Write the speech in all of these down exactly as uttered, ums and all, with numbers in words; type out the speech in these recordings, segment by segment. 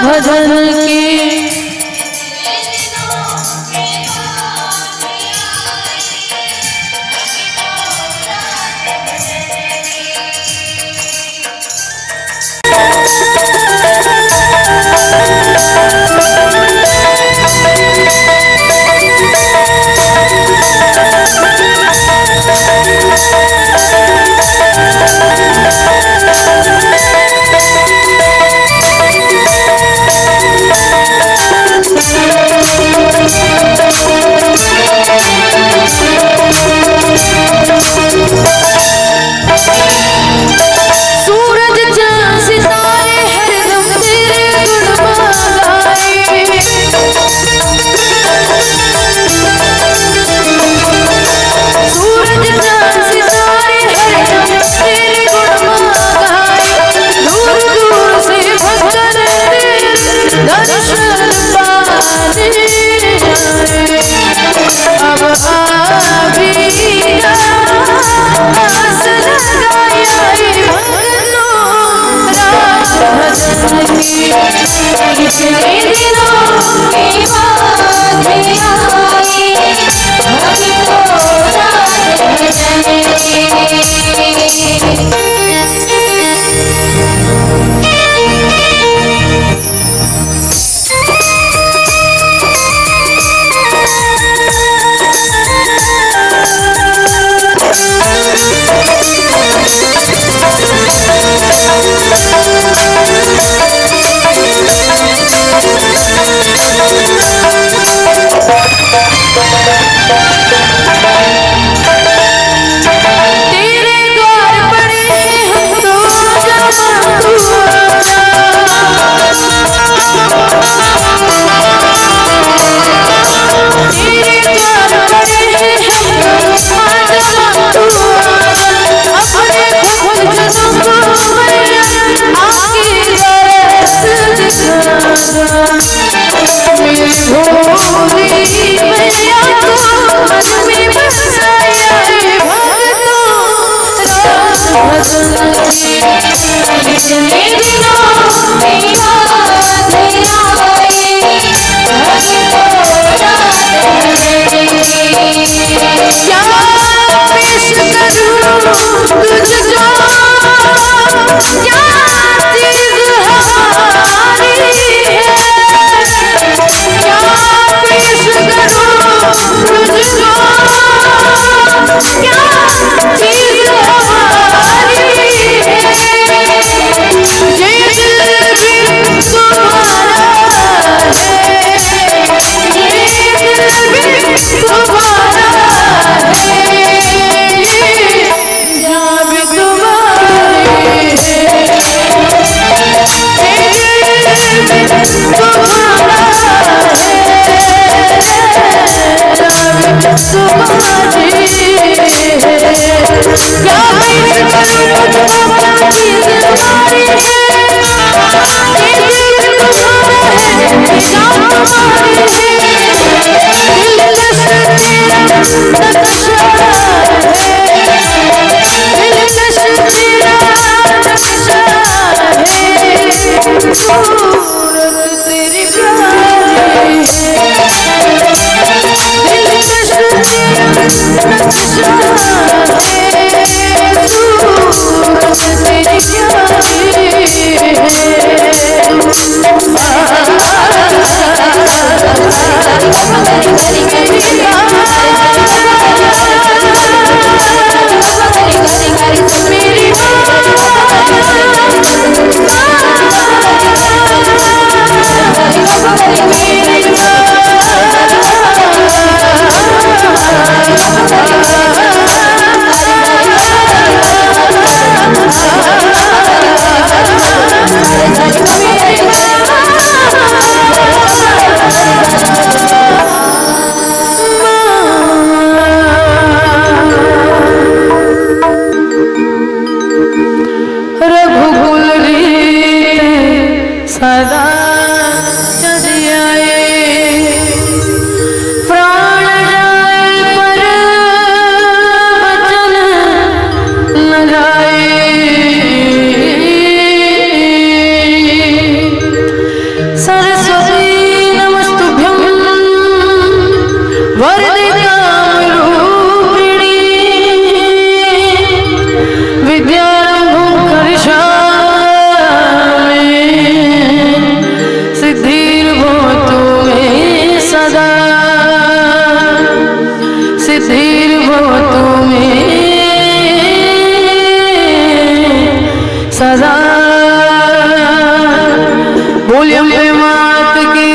भजन की। सूरज चांद सितारे हरदम तेरे गुणगान गाए। सूरज चांद सितारे हरदम तेरे गुणगान गाए। दूर दूर से भक्त तेरे दर्शन पाने आए। अब आ भी जा, आस लगाए आए भक्तों, राम भजन की। इतने दिनों के बाद आई, भक्तों, राम भजन की। तेरे द्वार पड़े हैं हम तो, आ जा माँ तू, आ जा। तेरे द्वार पड़े हैं हम तो, आ जा माँ तू, आ जा। अपने फूल जनों को मैया आके दरस दिखा जा। मेरी भोली मैया को मन में बसाया है भक्तों, राम भजन की। इतने दिनों में याद आई, भक्तों, राम भजन की। क्या पेश करूं तुझको, क्या चीज हमारी है, क्या पेश करूं तुझको, क्या चीज हमारी है, ये दिल भी तुम्हारा है, ये दिल भी तुम्हारा है। सदा बोलिए अम्बे मात की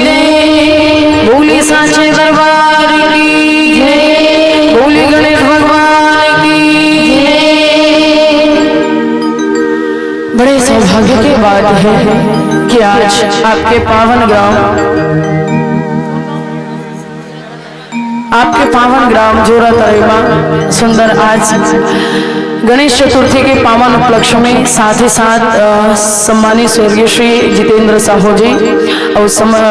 जय, बोलिए सांचे दरबार की जय, बोलिए गणेश भगवान की जय। बड़े सौभाग्य की बात है कि आज आपके पावन ग्राम आपके पावन ग्राम जोरा तराई मा सुंदर आज गणेश चतुर्थी के पावन उपलक्ष्य में साथ ही साथ, अ, सम्मानित स्वर्गीय श्री जितेंद्र साहू जी और सम-, अ,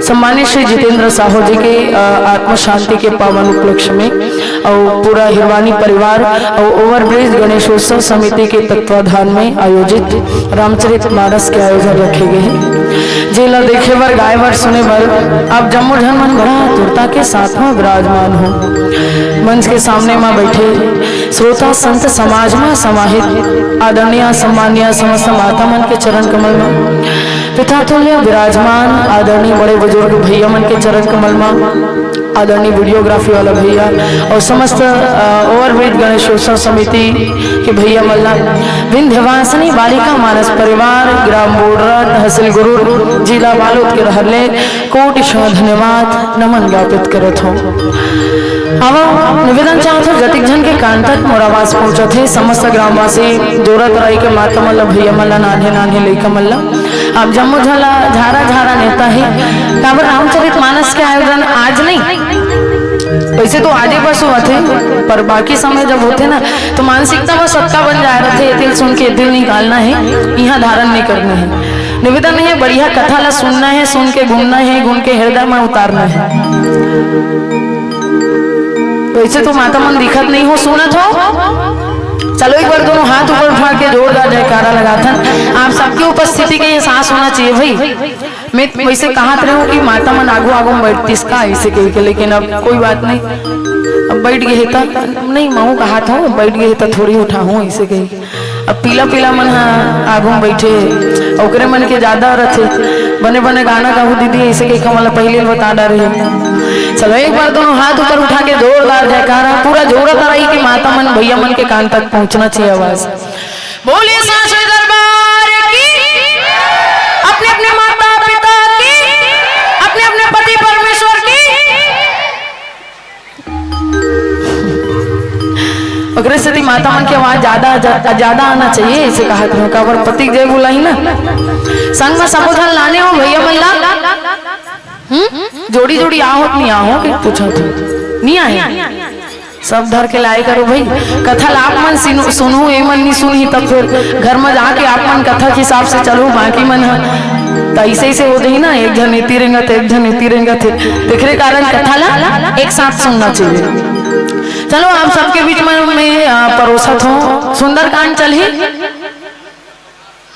सम्मानित श्री जितेंद्र साहू जी के, अ, आत्म शांति के पावन उपलक्ष्य में और पूरा हिरवानी परिवार और ओवरब्रिज गणेशोत्सव समिति के तत्वाधान में आयोजित रामचरित मानस के आयोजन रखे गए हे, जेला देखे बर, गाए बर, सुने बर आप जम्मो झन मन बड़ा आतुरता के साथ में विराजमान हो। मंच के सामने में बैठे श्रोता संत समाज में समाहित आदरणीय सम्मानीय समस्त माता मन के चरण कमल में, पिता तुल्य विराजमान आदरणीय बड़े बुजुर्ग भैया मन के चरण कमल में, आदरणीय वीडियोग्राफी वाला भैया और समस्त, अ, ओवरब्रिज गणेशोत्सव समिति के भैया मन ला, विंध्यवासिनी बालिका मानस परिवार, ग्राम बोडरा, तहसील गुरूर, जिला बालोद के रहले कोटि सौ धन्यवाद नमन ज्ञापित करत हों। अब निवेदन चाहत हों, जतिक झन के कान तक मोर आवाज पहुंचत हे, समस्त ग्रामवासी जोरा तराई के माता मन ला, भैया मन ला, नान्हे नान्हे लइका मन ला, आप जम्मो झन ला झारा झारा नेवता हे। काबर रामचरित मानस के आयोजन आज नहीं, वैसे तो आजे परसों होथे, पर बाकी समय जब होथे ना, तो मानसिकता बस अतका बन जाए रहथे, ए तिल सुन के ए तिल निकालना हे, इहाँ धारण नहीं करना हे। निवेदन हे, बढ़िया कथा ला सुनना हे, सुन के गुनना हे, गुन के हृदय में उतारना हे। वैसे तो माता मन दिखत नहीं हो, सुनत हो? चलो एक बार दोनों हाथ ऊपर उठा के जोरदार जयकारा लगाथन। आप सबकी उपस्थिति के एहसास होना चाहिए भाई। मैं वैसे कहत रहेंव कि माता मन आगू आगू में बैठतिस का, ऐसे कह के, लेकिन अब कोई बात नहीं, अब बैठ गए हे त नहीं, महूँ कहत हों, बैठ गए हे त थोड़ी उठाहूँ, ऐसे कह के। अब पीला पीला मन ह आगू में बैठे, ओकरे मन के ज्यादा रथे। बने बने गाना गाहू दीदी, ऐसे कह के हमला पहले ही बता डारे हे। चलो एक बार दोनों हाथ ऊपर उठा के जोरदार जयकारा, पूरा जोरा तराई के माता मन भैया मन के कान तक पहुंचना चाहिए आवाज। बोलिए सांचे दरबार की, अपने अपने माता पिता की, अपने अपने पति परमेश्वर की। ओकरे सेती माता मन के आवाज ज्यादा, ज्या-, ज्यादा आना चाहिए, ऐसे कहत हों। काबर पति के जय बुलाही ना, संग में सबो झन लाने हो भैया मन ला। हम्म? जोड़ी जोड़ी आहो कि नहीं आहो के पूछत हों, नहीं आए? सब धर के लाए करो भाई। कथा ला आप मन सिनु-, सुनहू, ए मन नहीं सुनही, तब फिर घर में जाके आप मन कथा के हिसाब से चलहू, बाकी मन ह त ऐसे ऐसे हो जाही ना, एक झन एती रेंगत, एक झन एती रेंगत हे। तेखरे कारण कथा ला एक साथ सुनना चाहिए। चलो, आप सबके बीच में मैं, अ, परोसत हों, सुंदरकांड चलही।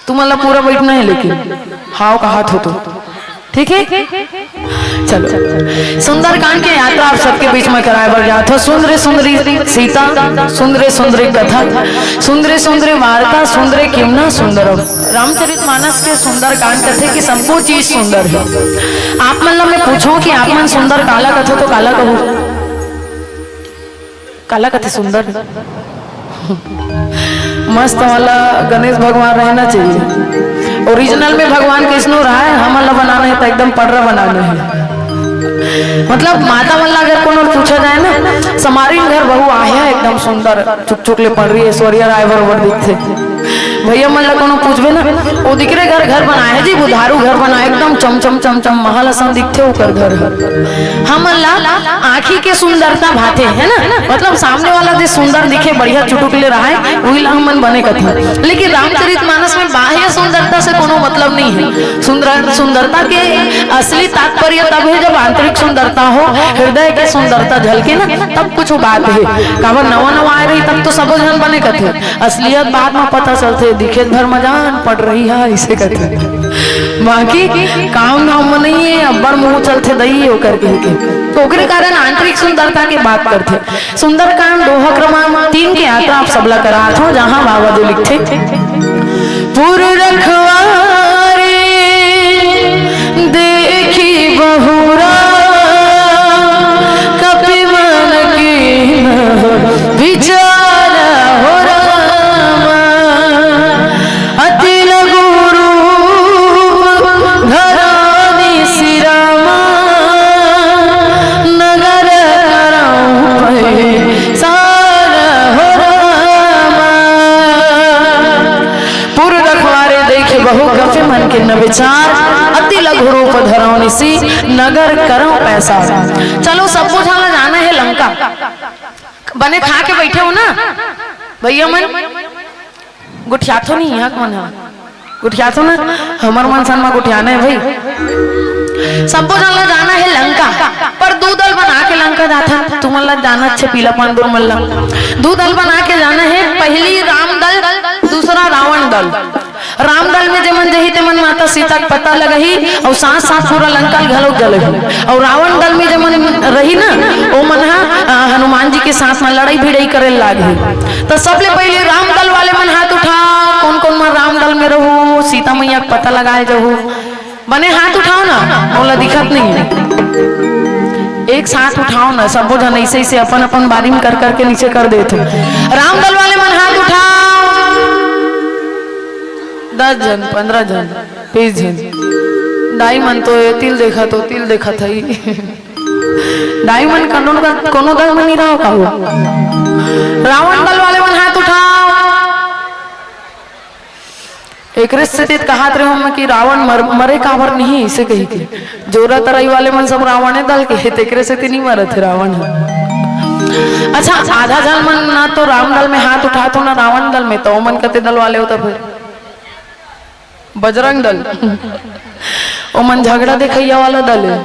तुमन ला पूरा बैठना हे, लेकिन हाव कहत हों तो। ठीक हे, चलो, सुंदरकांड के यात्रा आप सबके बीच में कराए बर जात हों। सुंदर सुंदरी सीता, सुंदर सुंदरी कथा, सुंदर सुंदरी वार्ता, सुंदर किमना सुंदरम। रामचरित मानस के सुंदरकांड कथे कि सबको चीज सुंदर हे। आप मन ला मैं पूछों कि आप मन सुंदर काला कथो तो काला कहू? काला कथे सुंदर? मस्त वाला गणेश भगवान रहना चाहिए। ओरिजिनल में भगवान कइसनो रहय, हमन ला बनाना हे त एकदम पड़रा बनाना हे। मतलब माता मन ला अगर कोनो पूछा जाए ना, समारिन घर बहू आहे एकदम सुंदर, चुक चुक ले पड़री ऐश्वर्या राय बरोबर दिखथे। भैया मन ला कोनो पूछबे ना, ओ दिकरे घर, घर बनाए हे जी, बुधारू घर बनाए, एकदम चमचम चमचम महल असन दिखथे ओकर घर ह। हमन ला आँखी के सुंदरता भाथे, है ना? मतलब सामने वाला जे सुंदर दिखे, बढ़िया चुटुक ले रहय, उही ला हमन बने कथन। लेकिन रामचरित मानस में बाह्य सुंदरता से कोनो मतलब नहीं है। सुंदर, सुंदरता के असली तात्पर्य तब है जब आंतरिक सुंदरता हो, हृदय के सुंदरता झलके ना, तब कुछ बात है। काबर नवा नवा आए रही तब तो सबो झन बने कथे, असलियत बाद में पता चलथे, दिखे भर में जान पड़ रही है, इसे कथे। बाकी काम धाम में नहीं है, अब्बड़ मुंह चलथे दई ओकर कह के। तो ओकरे कारण आंतरिक सुंदरता के बात करथे। सुंदरकांड दोहा क्रमांक तीन के यात्रा आप सबला करात हों, जहां बाबा जी लिखथे, पुर रखवारे देखी बहुरा, कपि मन कीन्ह विचारा हो रामा। न विचार, अति लघु रूप धरौ निसि, नगर करौ पैसार। चलो, सबो झन ला जाना हे लंका। बने खा के बइठे हो ना भइया मन? गोठियाथो नहीं, यहाँ के मन ह गोठियाथो ना, हमर मन सन म गोठियाना हे भई। सबो झन ला जाना हे लंका, पर दू दल बना के लंका जाथन। तुमन ला जाना हे पीला पांडुर मन ला, दू दल बना के जाना हे। पहली राम दल, दूसरा रावण दल। राम दल में जेमन जही तेमन माता सीता के पता लगही अउ साथ साथ पूरा लंका ल घलोक जलही। अउ रावण दल में जेमन रही ना, ओमन ह, अ, हनुमान जी के साथ म लड़ाई भिड़ाई करे ल लागही। त सबले पहले राम दल वाले मन हाथ उठाओ, कोन कोन मन राम दल में रहू, सीता मैया के पता लगाए जहू। बने हाथ उठाओ ना, मोला दिखत नहीं है। एक साथ उठाओ ना, सबो झन ऐसे ऐसे अपन अपन बारी में कर करके नीचे कर देत हो। राम दल वाले मन हाथ उठाओ, दस झन, पंद्रह झन, बीस झन। दाई मन तो ये तिल देखत हो, तिल देखत हई। दाई मन कोनो दल, कोनो दल में नहीं रहो का हो? रावण दल वाले मन हाथ उठाओ। एकरे सेती त कहत रहे हम कि रावण मर-, मरे काबर नहीं, इसे कही के। जोरा तरई वाले मन सब रावणे दल के हे, तेकरे सेती नहीं मरत हे रावण ह। अच्छा, आधा झन मन ना तो राम दल में हाथ उठात हो, ना रावण दल में, तो ओमन कते दल वाले हो त फिर? बजरंग दल। ओमन झगड़ा देखइया वाला दल हे।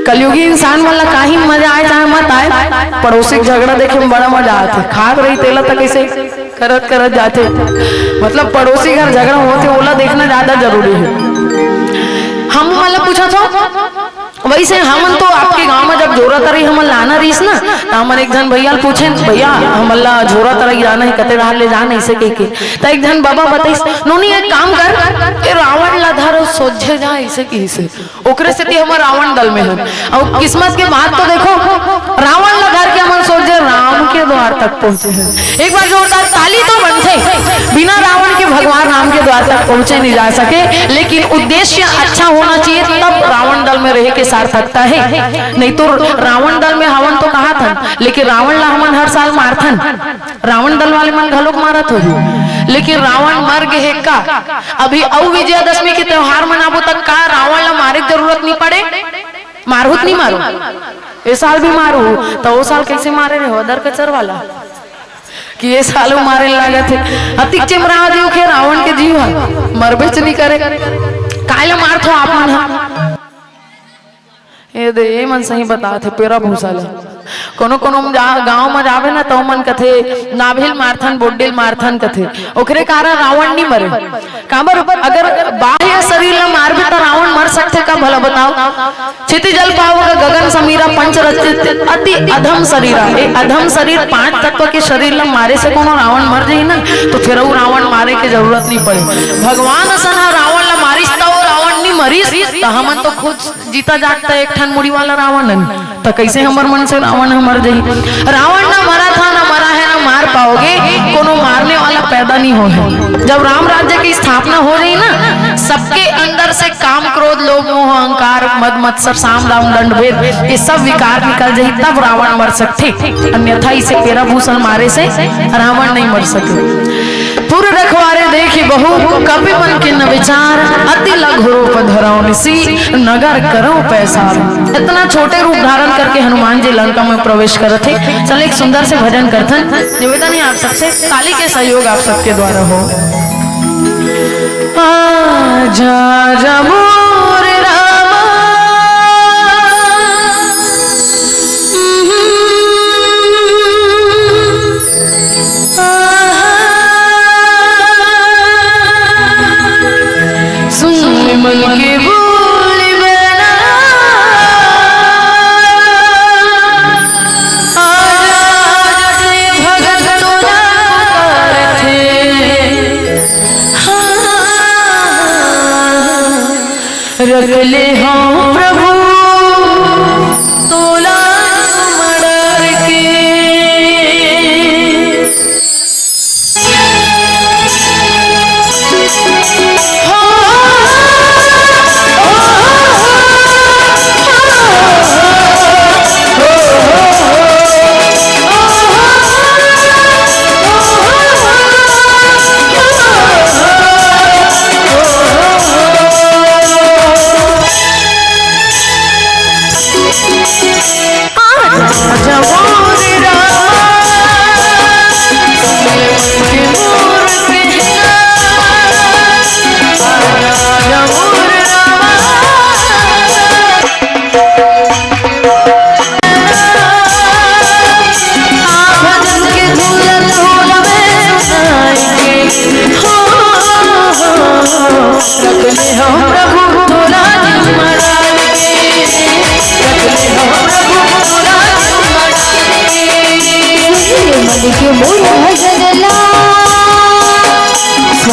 कलयुगी इंसान मन ला काही मजा आए चाहे मत आए, पड़ोसी के झगड़ा देखे में बड़ा मजा आथे। खात रही तेला त कइसे करत करत जाथे, मतलब पड़ोसी घर झगड़ा होथे, ओला देखना ज्यादा जरूरी हे। हम मन ला पूछत हो, वैसे हमन तो आपके गांव में जब जोरा तरई हमन लाना रहीस ना, त हमन एक झन भैया ल पूछेन, "भैया, हमन ला जोरा तरई जाना हे, कते डहार ले जाना हे?" अइसे कहिके। त एक झन बाबा बताइस, "नोनी, एक काम कर, ए रावण ला धर अउ सोझे जा," अइसे कहिस हे। ओकरे सेती हमन रावण दल में हन। अउ किस्मत के बात तो देखो, रावण ला धर के हमन सोझे राम के द्वार तक पहुंचे हन। एक बार जोरदार ताली तो बनथे। बिना रावण के भगवान राम के द्वार तक पहुंचे नहीं जा सके, लेकिन उद्देश्य अच्छा होना चाहिए, तब रावण दल में रहे के सार्थकता है। नहीं तो रावण दल में हवन तो कहाथन, लेकिन रावण ला हमन हर साल मारथन। रावण दल वाले मन घलोक मारत होही, लेकिन रावण मर गे हे का? अभी अउ विजयादशमी के त्योहार मनाबो, तक का रावण ला मारे के जरूरत नहीं पड़े? मारहू त नहीं मारहू? ए साल भी मारहू, त ओ साल कैसे मारे रहे हो दर कचर वाला? कि ए साल मारे लागत हे। अतिक चिमरा दियो के रावण के जीव ह मरबेच नहीं करे। काय ला मारथो आप मन ह? ए दे, ए मन सही बतात हे, पेरा भूसा ला। कोनो कोनो म जा-, गांव म जाबे ना, त मन कथे, "नाभिल मारथन, बोडिल मारथन," कथे। ओकरे कारण रावण नहीं मरे। काबर, अगर बाह्य शरीर ला मारबे, त रावण मर सकथे का, भला बताओ? "क्षिति जल पावक गगन समीरा, पंच रचित अति अधम शरीरा।" ए अधम शरीर, पांच तत्व के शरीर ला मारे से कोनो रावण मर जाही ना, तो फिर वो रावण मारे के जरूरत नहीं पड़े। भगवान असन ह रावण ला मारिस, त वो रावण नहीं मरिस, त हमन तो खुद जीता जागता एक ठन मुड़ी वाला रावण हन, त कैसे हमर मन से रावण ह मर जाही? रावण ना मरा था, ना मरा है, ना मार पाओगे, कोनो मारने वाला पैदा नहीं हो है। जब राम राज्य की स्थापना हो रही ना, सबके अंदर से काम, क्रोध, लोभ, मोह, अहंकार, मद, मत्सर, साम, दाम, दंड, भेद, ये सब विकार निकल जाही, तब रावण मर सकथे, अन्यथा इसे पेरा भूसा ल मारे से रावण नहीं मर सके। पुर रखवारे देखि बहु, कपि मन कीन्ह विचार, अति लघु रूप धरौ निसि, नगर करौ पैसार। इतना छोटे रूप धारण करके हनुमान जी लंका में प्रवेश करत हे। चल, एक सुंदर से भजन करथन, निवेदन है आप सबसे, ताली के सहयोग आप सबके द्वारा हो। आजा जा मोर रामा, सुन मन के बोल बना, आजा रे भगत तोला पुकारथे। हाँ, रख ले हौं प्रभु तोला मड़र के।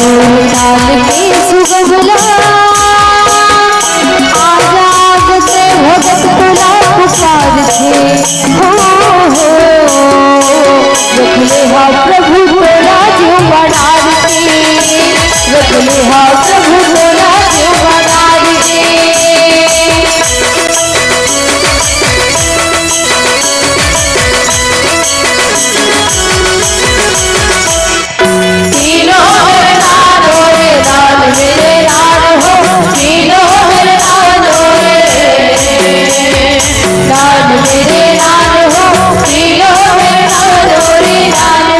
ताल के सुगम ला, आजा आजा से भगत तोला पुकारथे। हो, हो, रख ले हा प्रभु तोला जिउ मा डार के, रख ले हा प्रभु तोला जिउ मा डार के। तीनों है दान मेरे दान हो, तीनों है दान मेरे, दान मेरे दान हो, तीनों है दान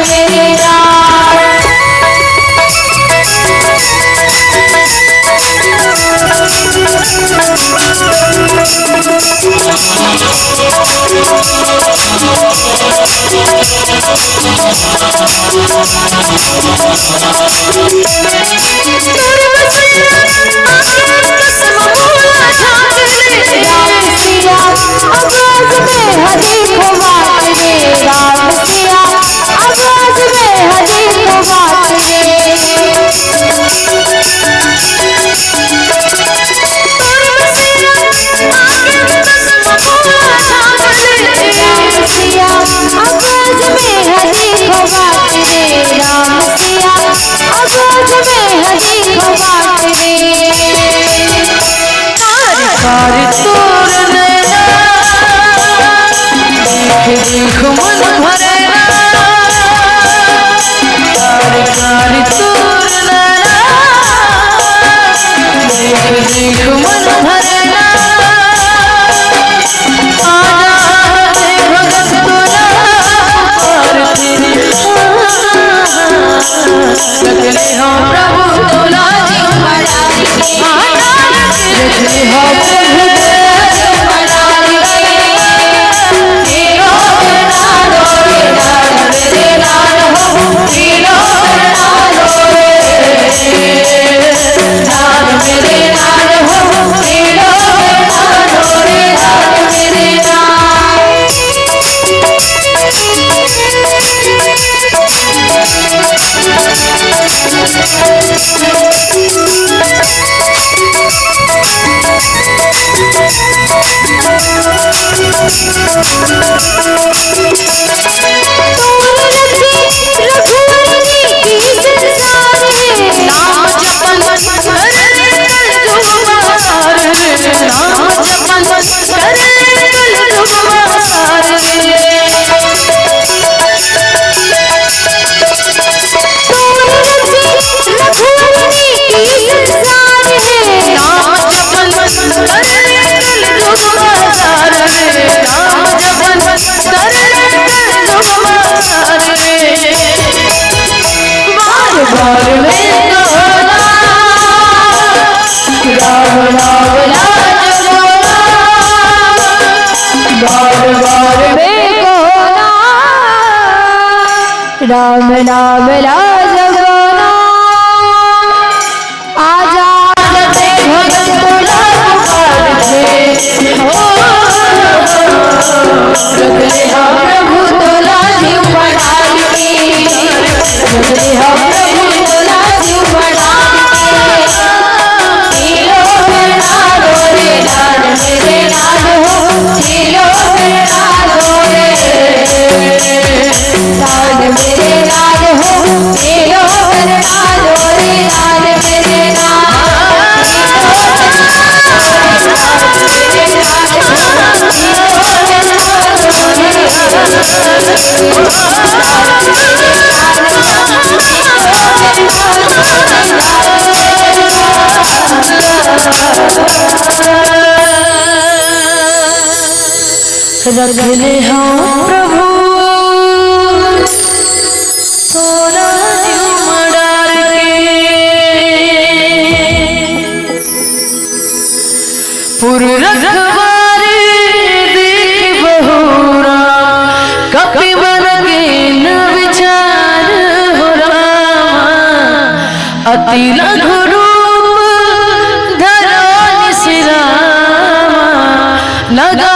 मेरे दान। राम नाम लाजवाना, आजा आजा से भगत तोला पुकारथे। हो, रख ले हा प्रभु तोला जिउ मा डार के, रख ले हा प्रभु तोला जिउ मा डार के। रख ले हौं प्रभु तोला जिउ मा डार के। पुर रखवारी देख बहुरा, कपि मन के न विचार हो रामा। अति लघु रूप धरो निसि रामा, लगा